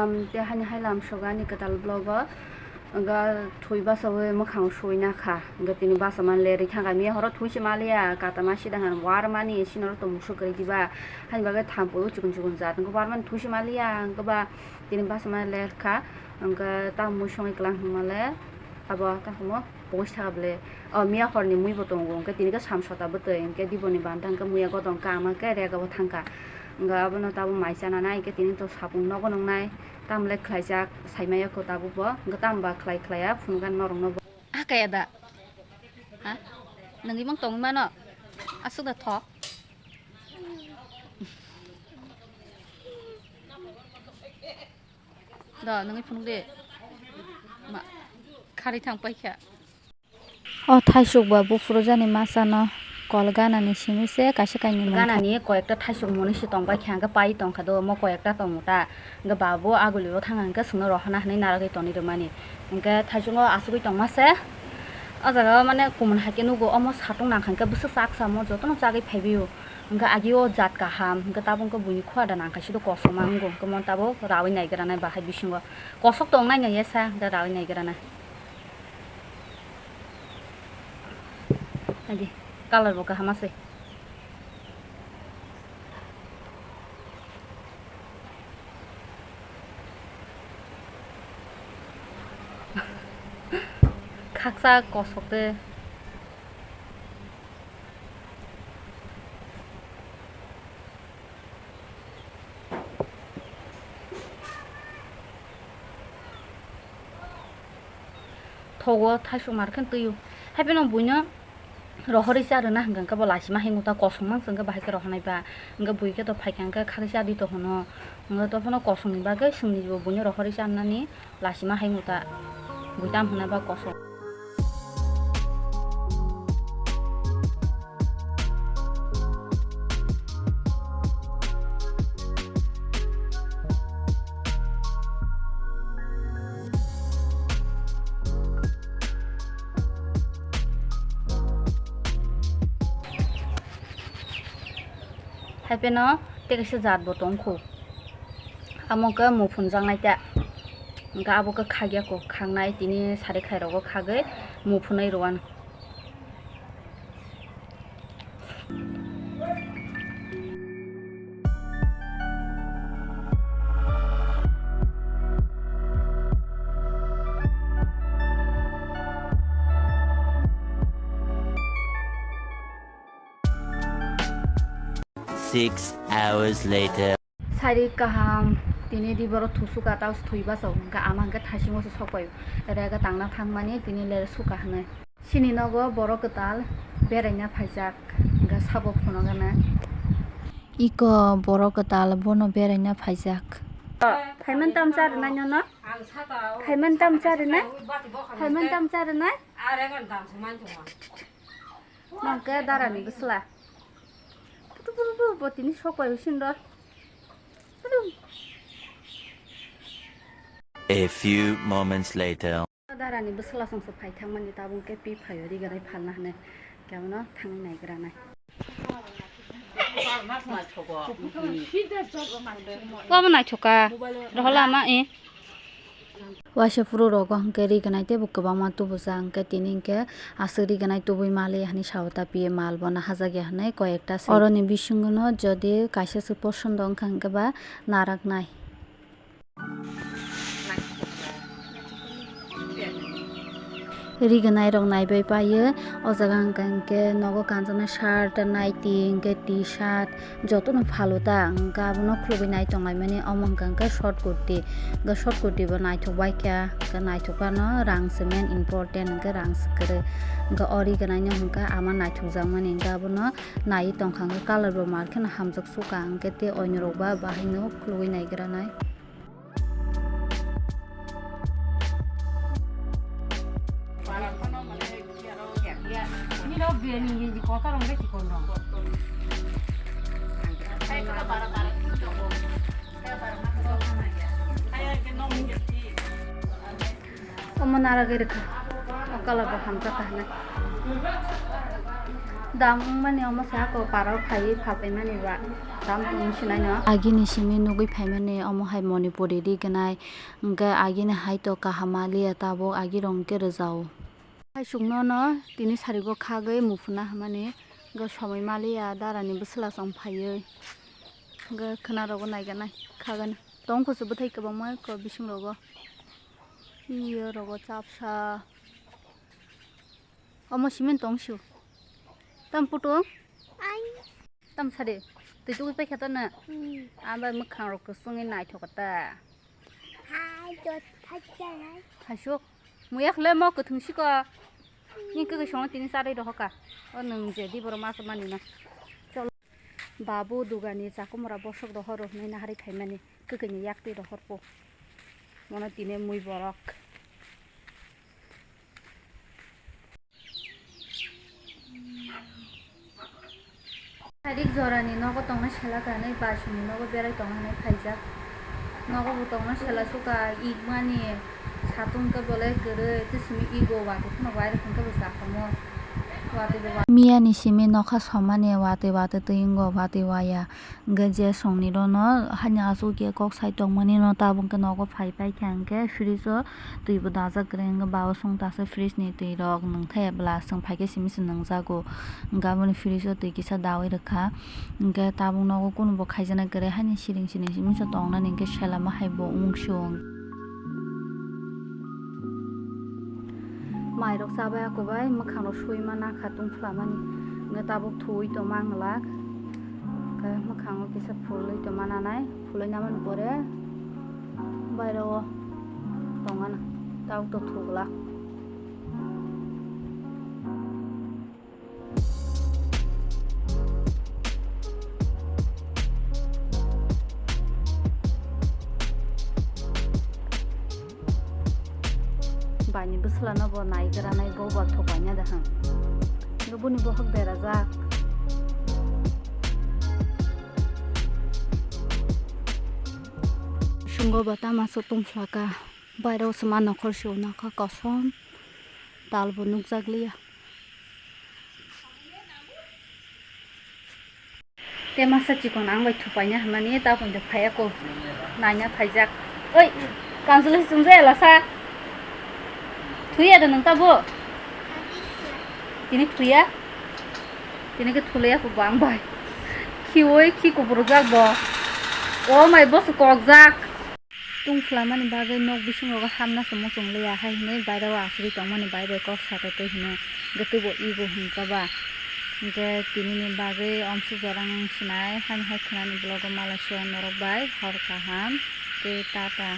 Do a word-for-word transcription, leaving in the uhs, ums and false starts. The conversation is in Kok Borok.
Am, te hani hai lam soga ani kwtal vlog o. Wngkha thwi basawi mwkhang suina kha. Wngkha tini basa man lerwi thangkha. Miya horo thwi se maliya, kata ma sida han war mani, sinoro to musuk kwrwi diba. Hani bagwi thampui o chikon chikon jat. Wngkha war mani thwi se maliya, wngkha ba tini basa man ler kha. Wngkha ta mui songwi kwlang hwnmale abo ta hwnmo pogos thaka bwle. O miya horni mui bo tongo. Wngkha tini khe sam sota bwtwi. Wngkha diboni banta wngkha muya godong kha ama khe rega bo thangkha. Wngkha abono tabo mai chana nai, wngkha tini to sapung nogo nongnai. Tamle khlaijak, saimaya ko tabuk bo. Wngkha tamo ba khlai khlaiya, phunukha norokno bo. Ah, kaya da? Ha? Nangwi mang tongwi mano? Aswk da thok? Do, nangwi phunuk de. Ma, khari thang paikha. O thaisuk ba buphuru jani masa no kol gana ni simi se kaisa kainwi mungkha. Gana ni koyekta thaisuk mwnwi se tong pai kha, hwnkhe pai tong kha do, omo koyekta tongo ta. Hwnkhe ba bo aguli o thang hwnkhe chwngno rohorna hwnwi narwgwi tonwi rwmani. Hwnkhe thaisungo asugwi tongma se. O jaga o mane kumun hai khe nugo, omo satung nang kha hwnkhe bwswk chak samo jotono chagwi phaibi o. Hwnkhe agi o jat kaham, hwnkhe tabuk hwnkhe buini khua da nang kha sido kosom ma wngo, hwnkhe mon tabuk rawi nai gra nai bahai bisingo. Kosok tong nai nai ya sa, hwnkhe rawi nai gra nai. Adi, color bo kaham ase. Khaksa kosok de. Thogo thaisuk mar khe twi o. Hai phano buino rohorwi cha rwna hwnkha hwnkhe bo lachima hai muta kosong mang se hwnkhe bahai khe rohornai ba. Hwnkhe bui khe to phai kha hwnkhe khaksa di to hwno. Hwnkhe to phano kosong ni bagwi chwngni bo buino rohorwi cha rwnani lachima hai muta bui tam hwnna ba kosong. Hai phano tei kaisa jat bo tong kho. Amo khe muphunjaknai ta. Hwnkhe abo khe khakya kho, khaknai tini sari khairokgo khagwi muphunwi rwani. Six hours later. Sari kaham, tini di borok thusuka tao thwi basa hwnkha ama hwnkhe thaisingo se sokpai rega tangna thangmani tini le suka hwnwi. Chini nogo borok kwtal beraina phaijak hwnkha sabo phunukgana. Iko borok kwtal bono beraina phaijak. Phaiman tam cha rwnai nono? Phaiman tam cha rwnai? Phaiman tam cha rwnai? Nang khe darani bwsla. Putu putu putu bo tini sok bai sindor. Putu. A few moments later. Darani bwsla songsa phai thangmani tabuk khe pi phaio riga rai phalna hwnwi. Kebono thangwi naigra nai. Obo naithoka. Rohola ma e. Waisa phuru rogo hwnkhe rignai teibo kwbangma tubujak, hwnkhe tini hwnkhe aswk rignai tubui maliya hinwi sao ta piye mal bono hajakya hinwi koi ekta se. Oroni bisingo no jodi kaisa se posondo wngkha hwnkhe ba naraknai. Rignai rok naibai paio, o jaga hwnkha hwnkhe nogo kanjaknai shirt, naiti, hwnkhe T-shirt, jotono phalo ta, hwnkhe abono khulugwi nai tonglaimani, omo hwnkha hwnkhe short kurti, hwnkhe short kurti bo naithok baikha, hwnkhe naithok phano rang se main important, hwnkhe rang se kwrwi, hwnkhe o rignaino hwnkhe ama naithokjakmani, hwnkhe abono naiwi tongkha, hwnkhe colour bo mar kheno hamjak sukha, hwnkhe tei oinwrok ba bahaino khulugwi naigra nai. Omo nara gari kha. Kala bo hamjak ka hinwi. Dam wngmani omo se ako parao phaiwi pha paimani ba dam tong sinai no. Agini simi nugwi phaimani omo hai Manipuri ri gwnai, hwnkhe agini hai to kaham maliya tabuk agirok hwnkhe rwjao. Hai chukno no tini sarigo khagwi muphuna hamani hwnkhe somoi maliya darani bwswla chong phaiwi hwnkhe khwnarogo naiganai khagani tong kusu bwthai kwbangma eko bising rogo. Iyo rogo chapsa. Omo cement tong su. Tam putung? Ai. Tam sari. Twi tugwi paikha to na? Hmm. Abai mwkhang rok kwswngwi naithok ta. Hai, jot, hai, jot, hai. Haisuk. Muyak le mo kwthwng siko. Ni kwkwi songo tini charwi rohoka. O nwng je di borok masa mani na. Chol. Babu dugani chakumra bosok rohor hinwi naharwi phaimani kwkwi ni yak twi rohor po. Mono tini mui borok. Tarik jorani nogo tongna sela kanwi basuni nogo berai tongna hinwi phaijak. Nogo bo tongna sela suka ikmani satung khe belai kwrwi tei simi igo watwi phano wairok hwnkhe bo sakamo. Watwi bo wa- Miyani simi nokha somani watwi watwi twi wngo watwi waya. Hwnkhe je songni rono hani aswk khe kok sai tongmani no tabuk khe nogo phai paikha hwnkhe fridge o twi bo dajak kwrwi hwnkhe ba o song ta se fridge ni twi rok nwngthai bwla chwng phaikhe simi se nwngjago hwnkhe aboni fridge o twi kisa dawi rwkha hwnkhe tabuk nogo kunu bo khaijana kwrwi hani siring siring simi se tongnani hwnkhe selama hai bo wng sio. Mairok chabai ako bai mwkhang rok sui ma nakha tungphla mani hwnkhe tabuk thuwi tongma ang glak hwnkhe mwkhango kisa phulwi tongma nanai phulwi namani pore bairo o tongmani tabuk to thuglak. Baini bwsla no bo nai gra nai bo ba thopaina da hang. Bo boni bohok berajak. Sungo ba tama se tongphlaka. Bairo se ma nokhor se nokha kosom. Tal bo nukjak liya. Te masa chikon ang bai thupaina hwnmani ta poito phaiya ko naina phaijak. Oi, kansulai chungjaya lasa. Thuya da nang tabo? Tini thuya? Tini ke thulaya ko bang bai. Khiwi khi kuburjak bo. O mai bosu kokjak. Tungphlamani bagwi nok bisingo hamna se muchung liya hai hinwi baireo asugwi tongmani bai bai kok sato tei hino hwnkhe teibo ego hwnkha ba. Hwnkhe tinini bagwi omsuk jorang wng sinai haini hai khwnani vlogo malaisio norok bai hor kaham tei tata.